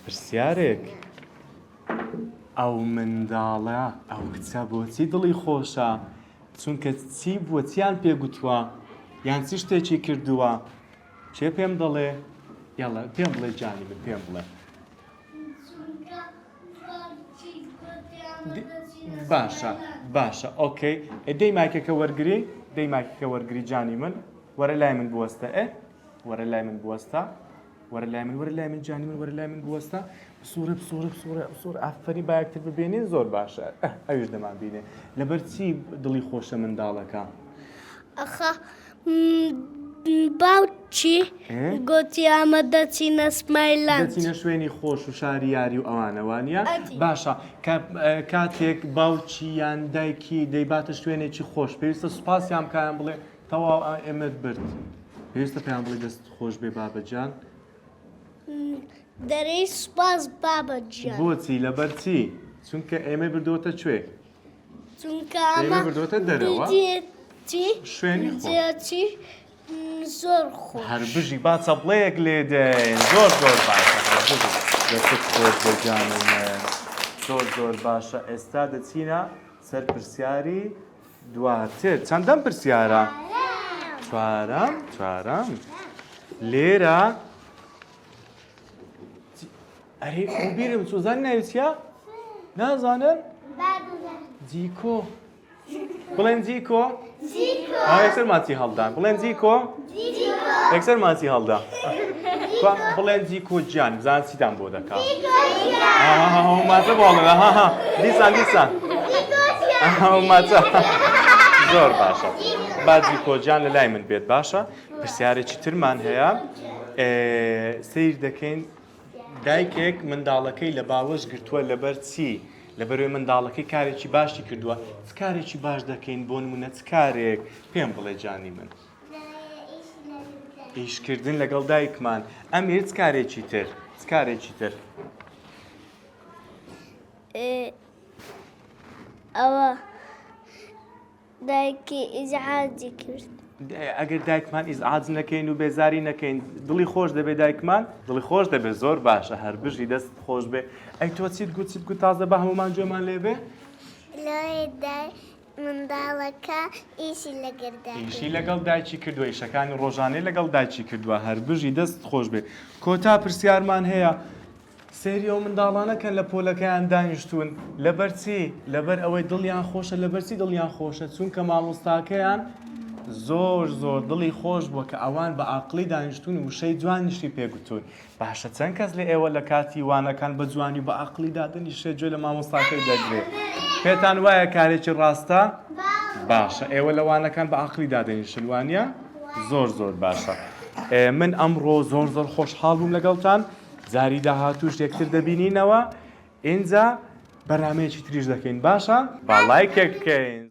پرسیارێک ئەو منداڵە ئەو کچە بۆچی دڵی خۆشە چونکە چی بووە چیان پێ گوتووە یان چی شتێکی کردووە کێ پێم دەڵێ یاڵا پێم بڵێ جانی من پێم بڵێ باشە باشە okay دەی مایکەکە وەرگری دەی مایکەکە وەرگری جانی من وەرە لای من بوەستە ئێ وەرە لای من بوەستە وەرە لای من وەرە لای من جانی من وەرە لای من بوەستە بسوڕێ بسوڕێ بسوڕێ بسوڕ ئافەری با یەکتر ببینین زۆر باشە ئەویش دەمان بینێ لەبەر چی دڵی خۆشە منداڵەکە ئەخە باوکی گۆتی ئەمە دەچینە سمایلاند. دەچینە شوێنی خۆش و شاری یاری و ئەوانە وانە باشە کاتێک باوکی یان دایکی دەیباتە شوێنێکی خۆش پێویستە سوپاسیان بکایان بڵێ تەواو ئێمەت برد پێویستە پێیان بڵێ دەست خۆش بێ بابە گیان. دەرێی سوپاس بابە گیان. بۆچی لەبەر چی؟ چونکە ئێمەی بردۆتە کوێ؟ چونکە ئەمە بردۆتە دەرەوە شوێنی خۆ. زۆر خۆش. هەر بژی با چەپڵەیەک لێ دەین زۆر زۆر باشە هەر بژی دەستت خۆش بێ گیانی من زۆر زۆر باشە ئێستا دەچینە سەر پرسیاری دواتر چەندەم پرسیارە؟ چوارەم چوارەم لێرە ئەرێ ئەو بیرم چۆزان ناوی چییە؟ نازانن؟ جیکۆ بڵێن جیکۆ یەکسەر ماچی هەڵدان بڵێن جیکۆ یەکسەر ماچی هەڵدا بڵێن جیکۆ گیان بزان چیتان بۆ دەکا ماچە بۆڵێ دیسان دیسان ماچە زۆر باشە با جیکۆ گیان لە لای من بێت باشە پرسیارێکی ترمان هەیە سیر دەکەین دایکێک منداڵەکەی لە باوەش گرتووە لەبەر چی؟ لەبەرئەوەی منداڵەکەی کارێکی باشی کردووە چ کارێکی باش دەکەین بۆ نمونە چ کارێک پێم بڵێ جانی من ئیشکردن لەگەڵ دایکمان ئەمیر چ کارێکی تر چ کارێکی تر ئەوە دایکی ئیزعاجی کرد. ئەگەر دایکمان ئیزعاج نەکەین و بێزاری نەکەین دڵی خۆش دەبێ دایکمان دڵی خۆش دەبێت زۆر باشە هەر بژی دەست خۆش بێ ئەی تۆ چیت گوت چیت گوت تازە بە هەمومان گوێمان لێبێ منداڵەکە ئیشی لەگەر ئیشی لەگەڵ دایکی کردووە ئیشەکانی ڕۆژانەی لەگەڵ دایکی کردووە هەر بژی دەست خۆش بێ کۆتا پرسیارمان هەیە سەیری ئەو منداڵانە کەن لە پۆلەکەیان دانیشتوون لەبەر چی؟ لەبەر ئەوەی دڵیان خۆشە لەبەر چی دڵیان خۆشە؟ چونکە مامۆستاکەیان زۆر زۆر دڵی خۆش بووە کە ئەوان بە ئاقڵی دانیشتوون و وشەی جوانیشی پێ گوتوون باشە چەند کەس لە ئێوە لە کاتی وانەکان بە جوانی و بە ئاقڵی دادەنیشێ گوێ لە مامۆستاکەی دەگرێ پێتان وایە کارێکی ڕاستە؟ باشە ئێوە لە وانەکان بە ئاقڵی دادەنیشن وانە؟ زۆر زۆر باشە من ئەمڕۆ زۆر زۆر خۆشحاڵ بووم لەگەڵتان جاری داهاتووش یەکتر دەبینینەوە ئینجا بەرنامەیەکی تریش دەکەین باشە با لایکێک بکەین.